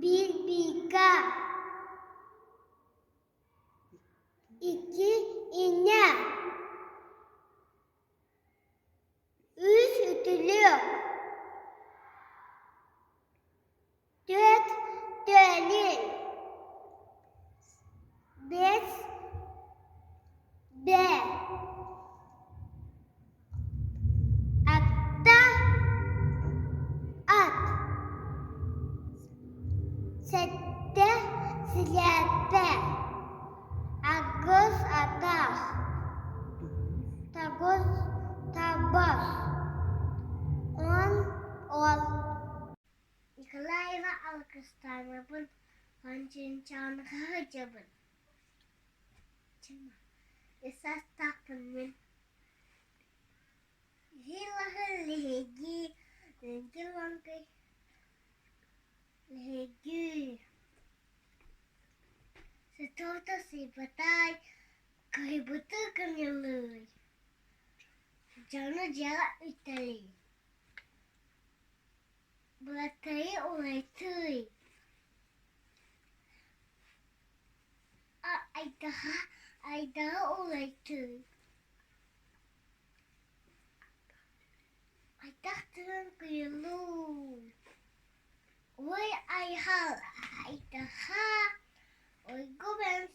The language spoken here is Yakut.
Биир бийка. Икки инньэ. Үс үтүлүк. Түөрт төлүн. Биэс бээ. Атта ат. Сэттэ силээппэ. Аҕыс атах. Тоҕус табах. Он ол. Николаева Алгыстанабын, Хончинчаанха сылдьабын. Үс саастаахпын мин. Лилаһы лиһигии, лиҥкир-лаҥкый лиһигии. Сытыыта сыйбатай, кыһыйбыты кынньылыый. Дьону дьиэҕэ үйтэлий. Былатайы улайтыый. Айдаҕа, айдаҕа улайтыый. Айдах тыын кыйыллуу. Ой айхал айдаха, ойгу бэнс.